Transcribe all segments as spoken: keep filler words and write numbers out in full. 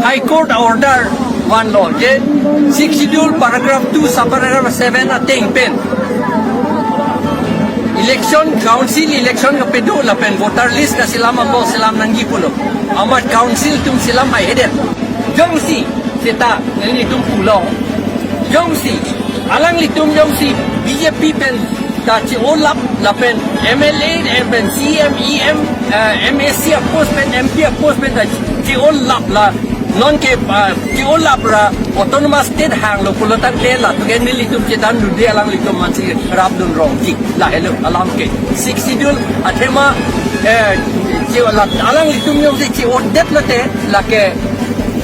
High Court order vanlo je Sixth Schedule paragraph two subparagraph seven ateng pen election, council election kapedo lapen voter list kaselam abang selam nangji pulo. Amat council atum selam haihedet. Jongsi seta nelitum pulo. Jongsi alanglitum jongsi B J P pen ta che-olap lapen M L A, M pen C M, E M, eh, M A C a-post pen, M P a-post pen ta che-olap la, nonke, ah, che-olap ra autonomous state hanglo pulo tangte latum ke nelitum chethan dunde alanglitum aphansi rapdun rongji. Lahelo alam ke. Sixth Schedule athema, eh, che-olap alanglitum jongsi che-odet lote lake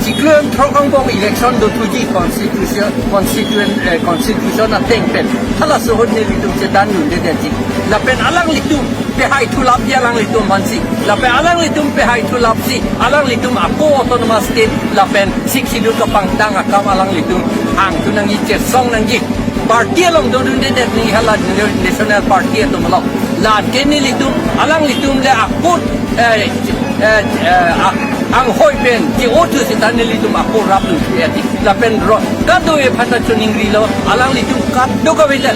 chiklo throk angbong election dothuji constitution, constituent, eh, constitution ateng pen. Halaso ahut nelitum chethan dundedetji. Lapen alanglitum pehai thulapji alanglitum aphansi. Lapen alanglitum pehai thulapsi alanglitum ako autonomous state lapen Sixth Schedule kapangtang akam alanglitum hangthu nangji, chesong nangji. Party along dodundedet neli hala National Party atum along. Lake nelitum alanglitum le akut, eh, eh, eh, a-, anghoi pen che-othu seta nelitum ako rapdun thu eti. Lapen ro, kadokave aphan ta choningrilo, alanglitum kadokave le,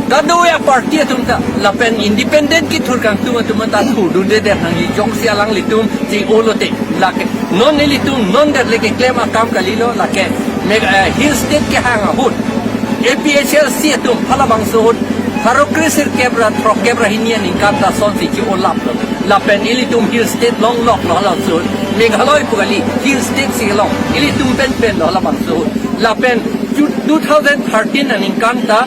kadokave a-party atum ta, lapen independent kethur kangtung atum ta thurdundedet nangji jongsi alanglitum che-olote. Lake non nelitum non det le keklem akam kalilo, lake Meg-, eh, Hill State kehang ahut A P H L C atum halabangso ahut pharo kre sirkep ra throkkep ra hini aningkan ta lasonsi che-olaplo. Lapen ilitum Hill State longloklo halaso ahut. Meghalaya pu kali, Hill State si long. Ilitum penpenlo halabangso ahut. Lapen two, two thousand thirteen aningkan ta,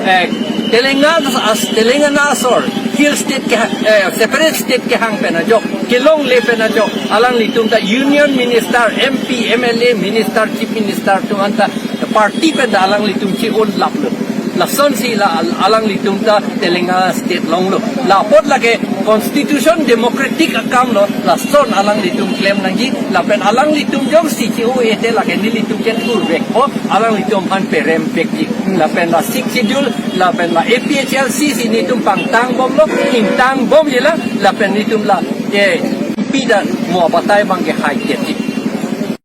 eh, Telangana as-, Telangana asor Hill State ke, eh, separate state kehang pen ajok, kelongle pen ajok, alanglitum ta Union Minister, M P, M L A, Minister, Chief Minister atum anta party pen ta alanglitum che-olaplo. Lasonsi la al-, alanglitum ta Telangana state longlo. La apot lake constitution democratic akamlo, lason alanglitum klem nangji, lapen alanglitum jongsi che-o-ete lake nelitum kethurvekpo, alanglitum aphan peremvekji. Lapen la Sixth Schedule, lapen la A P H L C si nelitum pangtang bomlo, ingtang bomji la, lapen nelitum la, eh, pida mo batai abang ke haihedet.